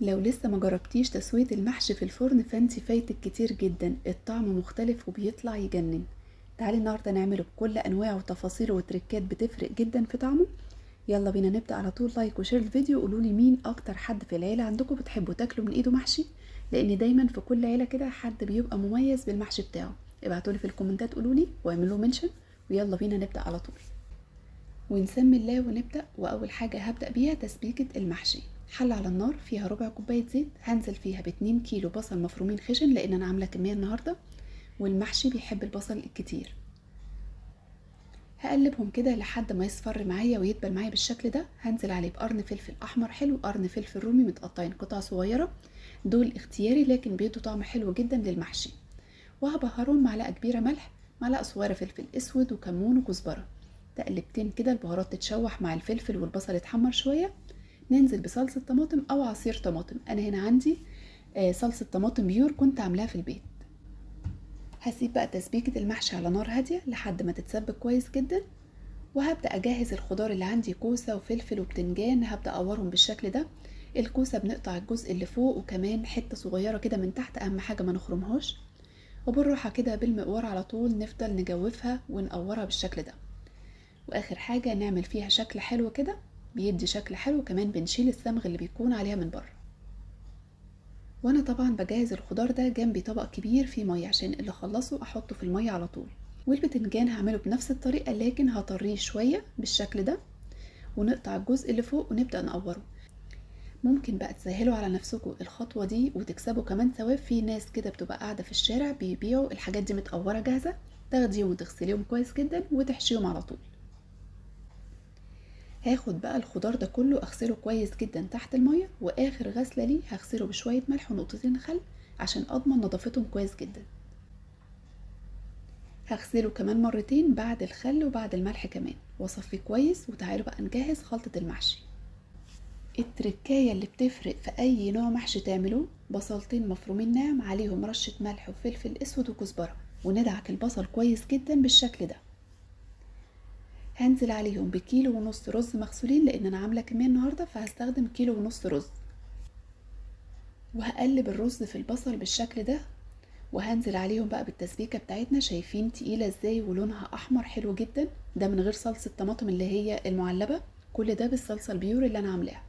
لو لسه ما جربتيش تسوية المحشي في الفرن فانتي فايتك كتير جدا، الطعم مختلف وبيطلع يجنن. تعالي النهارده نعمله بكل انواعه وتفاصيله وتريكات بتفرق جدا في طعمه. يلا بينا نبدأ على طول. like و share الفيديو، قولوا لي مين اكتر حد في العيلة عندكم بتحبوا تاكلوا من ايده محشي، لان دايما في كل عيله كده حد بيبقى مميز بالمحشي بتاعه. ابعتوا لي في الكومنتات قولوا لي واعملوا mention، ويلا بينا نبدأ على طول. ونسمي الله ونبدأ. واول حاجة هبدأ بيها تسبيكه المحشي. حله على النار فيها ربع كوباية زيت، هنزل فيها ب2 كيلو بصل مفرومين خشن لان انا عامله كمية النهارده والمحشي بيحب البصل الكتير. هقلبهم كده لحد ما يصفر معايا ويدبل معايا بالشكل ده. هنزل عليه بقرن فلفل احمر حلو، قرن فلفل رومي متقطعين قطع صغيرة، دول اختياري لكن بيدوا طعم حلو جدا للمحشي. وهبهرهم معلقه كبيرة ملح، معلقه صغيرة فلفل اسود وكمون وكزبره. تقلبتين كده البهارات تتشوح مع الفلفل والبصل يتحمر شوية. ننزل بصلصه طماطم او عصير طماطم، انا هنا عندي صلصه طماطم pure كنت عاملاها في البيت. هسيب بقى تسبيكه المحشي على نار هادية لحد ما تتسبك كويس جدا. وهبدا اجهز الخضار اللي عندي، كوسة وفلفل وبتنجان، هبدا اقورهم بالشكل ده. الكوسه بنقطع الجزء اللي فوق وكمان حتة صغيرة كده من تحت، اهم حاجة ما نخرمهاش. وبالراحه كده بالمقوار على طول نفضل نجوفها ونقورها بالشكل ده. واخر حاجة نعمل فيها شكل حلو كده، بيدي شكل حلو، كمان بنشيل الصمغ اللي بيكون عليها من بره. وانا طبعا بجهز الخضار ده جنبي طبق كبير فيه مية عشان اللي خلصه احطه في المية على طول. والبتنجان هعمله بنفس الطريقة لكن هطريه شوية بالشكل ده، ونقطع الجزء اللي فوق ونبدا نقوره. ممكن بقى تسهلوا على نفسكم الخطوة دي وتكسبوا كمان ثواب. في ناس كده بتبقى قاعدة في الشارع بيبيعوا الحاجات دي متقوره جاهزة، تاخديهم وتغسليهم كويس جدا وتحشيهم على طول. هاخد بقى الخضار ده كله اغسله كويس جدا تحت المية، واخر غسله ليه هغسله بشوية ملح ونقطتين خل عشان اضمن نظافتهم كويس جدا. هغسله كمان مرتين بعد الخل وبعد الملح كمان، واصفيه كويس. وتعالوا بقى نجهز خلطه المحشي. التركايه اللي بتفرق في اي نوع محشي تعملوه، بصلتين مفرومين ناعم عليهم رشه ملح وفلفل اسود وكزبره، وندعك البصل كويس جدا بالشكل ده. هنزل عليهم ب1.5 كيلو رز مغسولين لان انا عامله كمية النهارده فهستخدم 1.5 كيلو رز. وهقلب الرز في البصل بالشكل ده، وهنزل عليهم بقى بالتسبيكه بتاعتنا. شايفين تقيلة ازاي ولونها احمر حلو جدا، ده من غير صلصه طماطم اللي هي المعلبه، كل ده بالصلصه ال pure اللي انا عاملاها.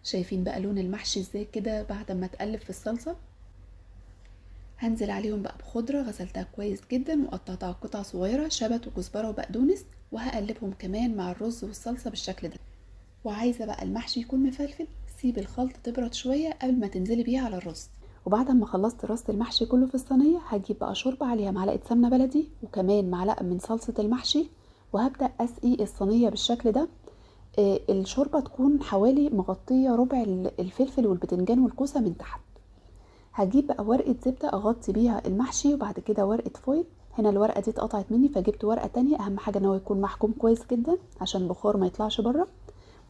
شايفين بقى لون المحشي ازاي كده بعد ما اتقلب في الصلصه. هنزل عليهم بقى بخضره غسلتها كويس جدا وقطعتها قطع صغيرة، شبت وكزبره وبقدونس، وهقلبهم كمان مع الرز والصلصه بالشكل ده. وعايزه بقى المحشي يكون مفلفل، سيب الخلطة تبرد شوية قبل ما تنزلي بيها على الرز. وبعد ما خلصت رص المحشي كله في الصينية، هجيب بقى شوربة عليها معلقه سمنه بلدي وكمان معلقه من صلصه المحشي، وهبدا اسقي الصينية بالشكل ده. الشوربة تكون حوالي مغطيه ربع الفلفل والبتنجان والكوسه من تحت. هجيب بقى ورقة زبدة اغطي بيها المحشي، وبعد كده ورقة فويل. هنا الورقة دي اتقطعت مني فجبت ورقة تانية، اهم حاجة ان هو يكون محكوم كويس جدا عشان البخار ما يطلعش بره.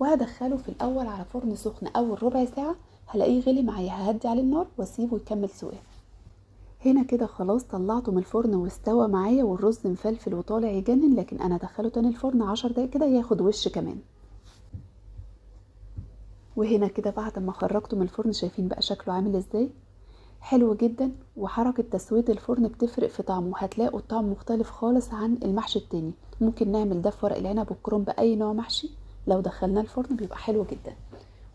وهدخله في الاول على فرن سخن اول ربع ساعة، هلاقيه غلي معايا ههدي عليه النار واسيبه يكمل سواه. هنا كده خلاص طلعته من الفرن واستوى معايا، والرز مفلفل وطالع يجنن، لكن انا هدخله تاني الفرن 10 دقايق كده ياخد وش كمان. وهنا كده بعد ما خرجته من الفرن شايفين بقى شكله عامل ازاي، حلو جدا. وحركة تسوية الفرن بتفرق في طعمه، هتلاقوا الطعم مختلف خالص عن المحشي التاني. ممكن نعمل ده في ورق العنب والكرنب بأي نوع محشي، لو دخلناه الفرن بيبقى حلو جدا.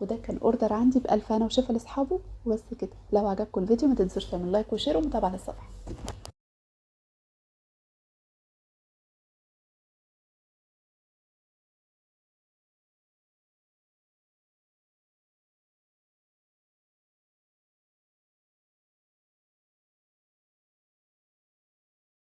وده كان order عندي بألف هنا وشفا لاصحابه. وبس كده، لو عجبكم الفيديو ما تنسوش تعملوا like و share ومتابعة للصفحة.